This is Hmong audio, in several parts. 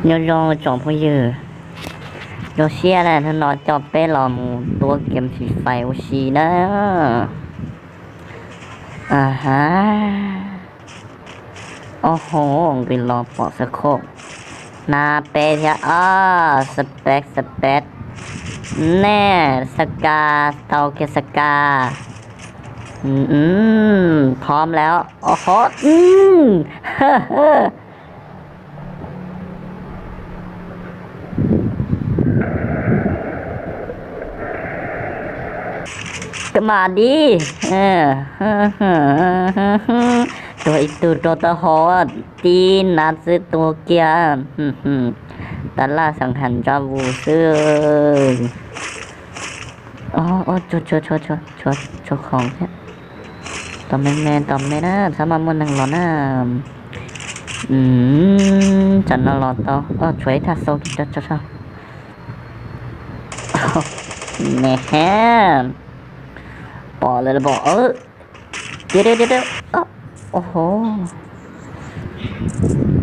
Nyob zoo tsoom phooj ywg, zoo siab na, hnub no coj peb los mus tua game Free Fire ua si na. Aha. Ob hov nqis los pom xav khoj. Hnav peb thiab, ob, spec spec. Nej, Saka, tau kiag Saka. Phom lawm, ob hov. Koj mam li tuag ib tug rau taub hau, tib nab xwb tuag kiag. Tab laj xeem ham ntsa vus xwb. Tshuav khoom thiab. Tos me me, tos me na, txhob maj muaj neeg los na. Tsam no los tau, tshuav ib thaj xau kiag tso tso. Ne ha, pom lawm los pom. Tiag tiag tiag, au ho,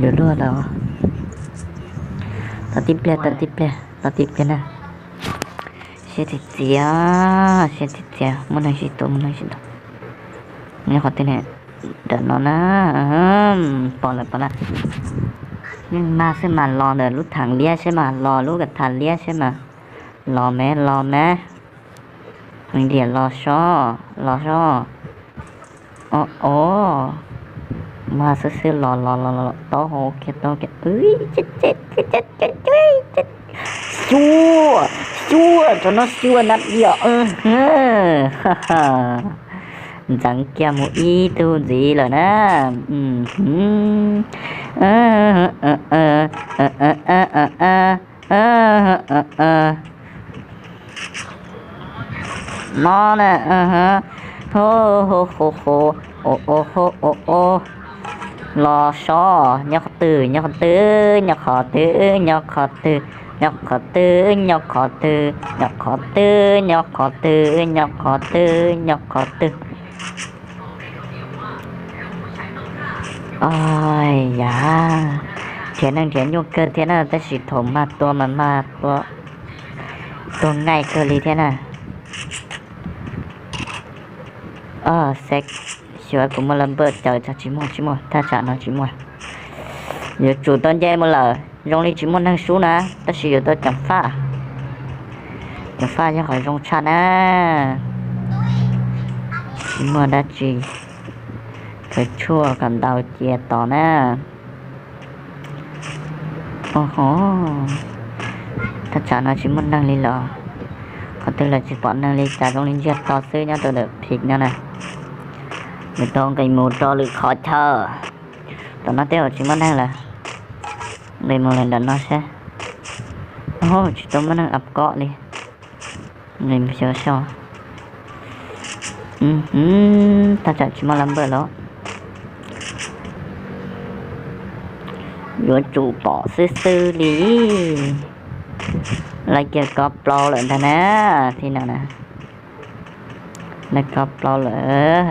yuav luag lawm. Tos tib pliag, tos tib pliag, tos tib pliag na. Siab txias txias, siab txias txias, muaj neeg sib tua, muaj neeg sib tua. Nyob qhov twg ne? Nram no na. Pom lawm, pom lawm. Yeej mag xwb mas los ntawm lub thav liab seb mas, los lub thav liab seb mas. Los me, los me. Diam los sob, los sob. Ob, ob, mag xwb xwb, los los los los, taub hau kiag, taub hau kiag. Xyuaj, xyuaj, cov no xyuaj na yom. Ntxeev kiag mus ib tug ntxiv lawm na. No na, ho ho ho, o o ho o o. Los sob, nyob qhov twg, nyob qhov twg, nyob qhov twg, nyob qhov twg, nyob qhov twg, nyob qhov twg, nyob qhov twg, nyob qhov twg, nyob qhov twg, nyob qhov twg? Yam, nrhiav neeg nrhiav nyuaj kawg thiab na, tab sis thaum mag tua mas mag tua, tua nqaij kawg li thiab na. Xyov kuv muaj lab npawj caws tso, tsis muaj, tsis muaj, thaj tsam no tsis muaj. Yuav tsum tau nce mus lawm, zoo li tsis muaj neeg sub na, tab sis yuav tau ceev faj. Ceev faj yog qhov zoo tshaj na. Tsis muaj dab tsi, khaws tshuaj kom ntau cia tos na. Thaj tsam no tsis muaj neeg li los, qhov twg los tsis pom neeg li, cas zoo li ntsiag to xwb nyob rau ntawm phim no na. Yuav tau nqis mus rau lwm qhov chaw. Tom no tej zaum tsis muaj neeg lawm. Nqis mus lawm nram no seb. Tsis tau muaj neeg ap kob li. Nqis mus xyov so. Thaj tsam tsis muaj lab npawj los, yuav tsum pom xwb xwb li. Lawv kiag kob plaub lawm ntag na, thib no na. Lawv kob plaub lawm.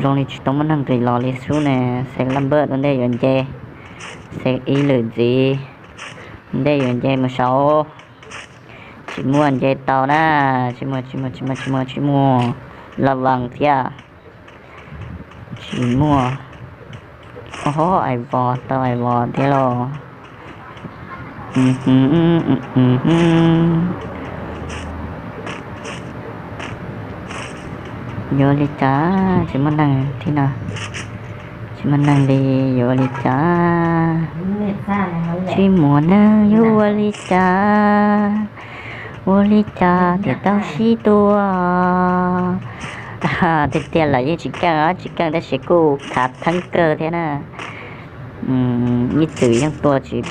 Zoo li tsis tau muaj neeg nqis los li xwb ne. Xev lab npawj ua ntej yuav nce, xev ib lwm ntxiv, ntej yuav nce mus saud. Tsis muaj nce tau na, tsis muaj, tsis muaj, tsis muaj, tsis muaj, tsis muaj. Laj vas thiab. Tsis muaj. Ov, ais vos, tau ais vos thiab lauj. Yuav li cas, tsis muaj neeg thiab no. Tsis muaj neeg li, yuav ua li cas? Tsis muaj neeg yuav ua li cas? Ua li cas thiaj tau sib tua? Tiag tiag lawm yeej tsis keej, tsis keej tab sis kuj khav theeb kawg thiab na. Ib txwm yeej tua tsis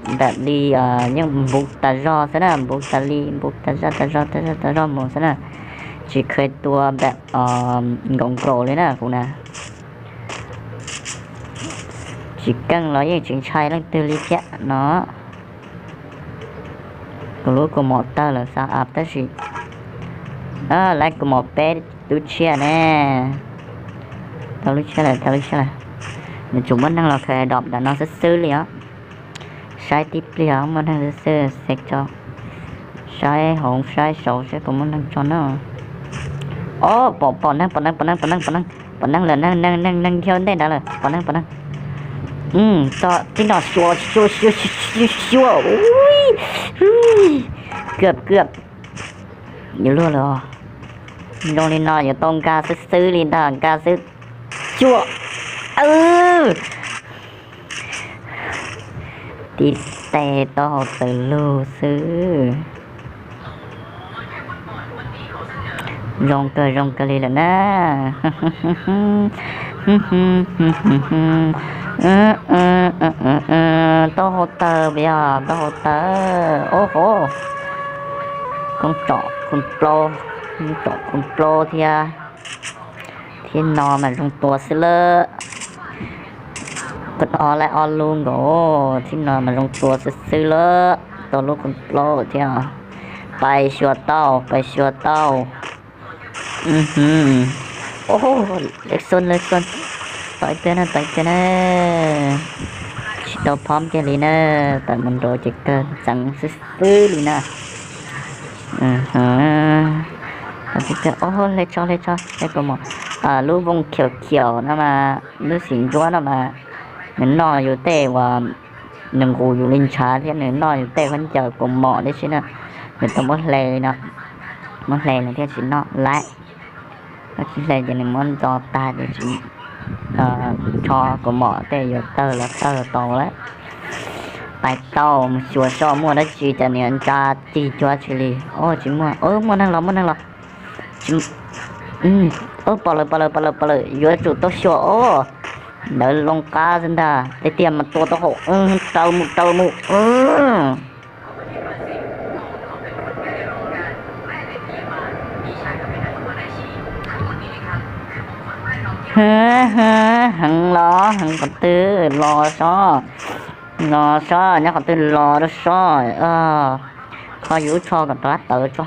npam li, yeej npuv tas zog xwb na, npuv tas li, npuv tas zog tas zog tas zog tas zog mus xwb na. Tsis kheev tua npam nkaus nkaus li na kuv na. Tsis keej los yeej tsis ntshai leej twg li thiab no. Kuv lub kaus mom tawg lawm xav ap tab sis, lawv kaus mom peb lub tshiab ne. Tau lub tshiab lawm, tau lub tshiab lawm. Nws tsuas muaj neeg los khaws dom ntawm no xwb xwb li os. Saib tib pliag muaj neeg xwb xwb, saib tso, saib hauv saib saud saib puas muaj neeg tso na. Ob, pom, pom neeg, pom neeg, pom neeg, pom neeg, pom neeg, pom neeg lawm, neeg, neeg, neeg, neeg dhia ntej ntawd lawm, pom neeg, pom neeg. Tib no xyuas, xyuas, xyuas, xyuas, xyuas, ui, kuam, kuam, yuav luag lawm os. Zoo li no yuav tau nkag xwb xwb li ntag, nkag xwb. Xyuas, tib teg taub hau tawg lug xwb. Zoo kawg, zoo kawg li lawm na. Taub hau tawg, yog taub hau tawg, ob hov. Koob tsom koob plaub, koob tsom koob plaub thiab. Thiab no mas zoo tua xwb lawm. Koj ob laib ob lub nkaus, thiab no mas zoo tua xwb xwb lawm, tau lub koob plaub thiab. Pais xyuas tau, pais xyuas tau. Lej xun, lej xun, tau ib pliag na, tau ib pliag na. Tsis tau phob kiag li na, tawm mus nraud ces kawg ntxeev xwb xwb li na. Ob, hle tso, hle tso, hle kua muam. Lub vooj khiaum khiaum no mas, lub xim ntsuab no mas, nws noj yus tej uas, nws nqus yus li ntshav thiab nws noj yus tej khaub ncaws kaus mom tib si na. Nws tau muab hle li no, muab hle nws thiaj tsis noj lawm. Koj tsis hle ces nws muab ntxo tag ces tsis, tsho kaus mom tej yuav tawg los tawg tau lawm. Pais tau, mus xyuas soj muaj dab tsi cas nws ntsa cig cuag tsis li. Tsis muaj, muaj neeg los, muaj neeg los. Pom lawm, pom lawm, pom lawm, pom lawm, yuav tsum tau xyuas os. Ntawd loo qab xwb ntag, tej tiag mas tua tau hauv, raws mus, raws mus. Heev los, heev qhov twg los sob, los sob, nyob qhov twg los rau sob. Kho yus lub tsho kom rov qab tawv tso.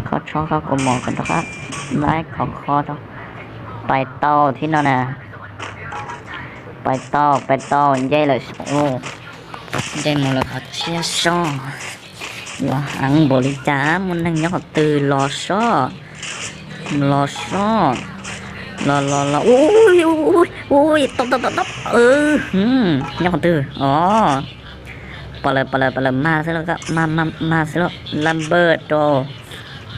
Kho tsho, kho kaus mom kom rov qab laib khov kho tso. Pais tau thiab no na. Pais tau, pais tau, nce lawm. Nce mus lawm qhov tshiab sob. Los heev npaum li cas, muaj neeg nyob qhov twg los sob. Los sob. Los los los, ui, ui, ui, ui, tau tau tau tau. Nyob qhov twg os? Pom lawm, pom lawm, pom lawm, mag xwb lauj, mag mag mag xwb lauj, lab npawj rau,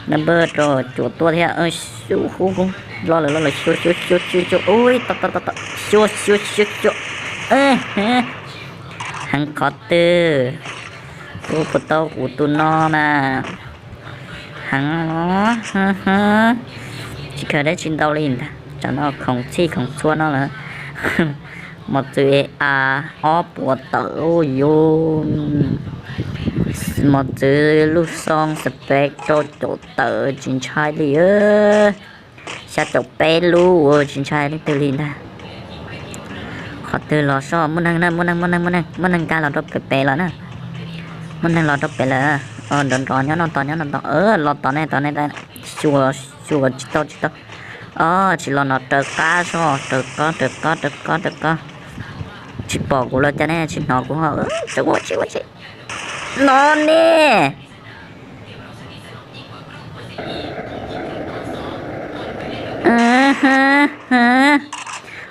lab npawj rau, cuam tuaj thiab. Xyu hu hu, los lawm, los lawm, xyu xyu xyu xyu xyu, ui, tau tau tau tau, xyu xyu xyu xyu. Heev qhov twg, kuv puas tau kuv tus no mas. Heev, tsis khaws dab tsi ntau li ntag, tsam no khoom txhij khoom txhua no lawm. Mos txwv A ob puas tawm yus, mos txwv lub xoo spec rau caum tawm tsis ntshai li. Xya caum peb lub tsis ntshai leej twg li ntag. Qhov twg los sob, muaj neeg na, muaj neeg, muaj neeg, muaj neeg, muaj neeg nkag los rau pem pem lawm na. Muaj neeg los rau pem lawm. Nrov nrov nyob no tos, nyob no tos, los tos ne, tos ne, xyuas xyuas tsis tau, tsis tau. Tsis los no raws qab sob, raws qab, raws qab, raws qab, raws qab. Tsis pom kuv los cas ne, tsis hnov kuv ho. Tsis ua tsis ua tsis. No ne.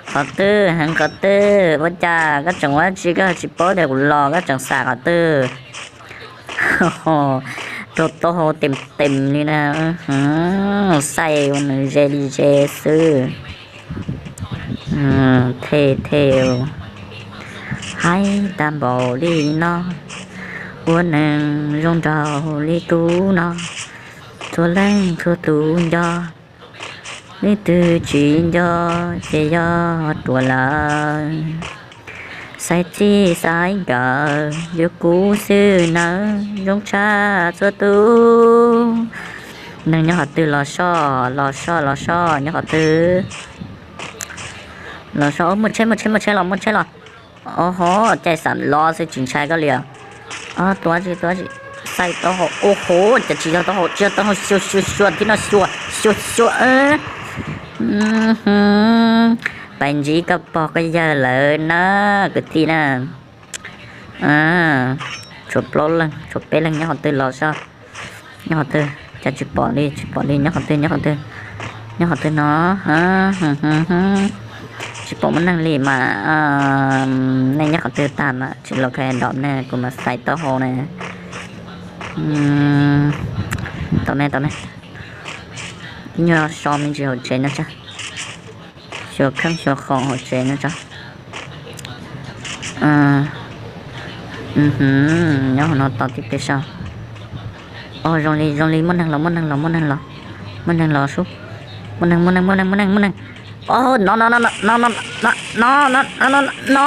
Qhov twg heev qhov twg, ua cas koj tseem ua tsi koj tsis paub tias kuv los koj tseem xam qhov twg. Rau taub hau tes tes li na, xaij ua nws ze li ze xwb. Thej thej, haib tag npaum li no, ua neeg zoo nraug li kuv no, txhua leej txhua tus nco, leej twg tsis nco ces yog ruam lawm. Xaiv txij xaiv nkawm yuav kuv xwb nawb, zoo tshaj txhua tus. Neeg nyob qhov twg los sob, los sob, los sob, nyob qhov twg? Los sob, muaj tsheb, muaj tsheb, muaj tsheb los, muaj tsheb los. Oho, caij xam los xwb tsis ntshai koj li os. Tua tsis, tua tsis, xaij taub hau, oho, cas tsis yog taub hau, tsis yog taub hau, xyuas xyuas xyuas, tib no xyuas xyuas xyuas. Pais ntsib koj pog koj yawg lawm na, kwv tij na. Tshuav plaub leeg, tshuav peb leeg nyob qhov twg los soj? Nyob qhov twg? Cas tsis pom li, tsis pom li, nyob qhov twg, nyob qhov twg? Nyob qhov twg no? Tsis pom muaj neeg li mas. Nej nyob qhov twg tag mas tsis los khai dom ne, kuv mas xaiv taub hau ne. Tau me, tau me. Ib nyuag so me ntsis hauv tsev no tso. Xyuas kheeb xyuas khoom hauv tsev no tso. Nyob hauv no tos tib pliag so. Os, zoo li, zoo li muaj neeg los, muaj neeg los, muaj neeg los, muaj neeg los sub. Muaj neeg, muaj neeg, muaj neeg, muaj neeg, muaj neeg. Os, no no no no no no no no no no,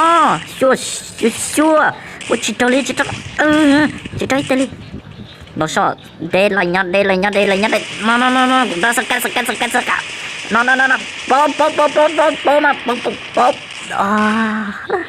xyuas, xyuas, xyuas. Ua tsis raug li, tsis raug, tsis raug ib teg li. Los so, de los nyob, de los nyob, de los nyob, de no no no no, kuv tab xab kab, xab kab, xab kab, xab kab. No no no no, paub paub paub paub paub paub mas, paub paub paub.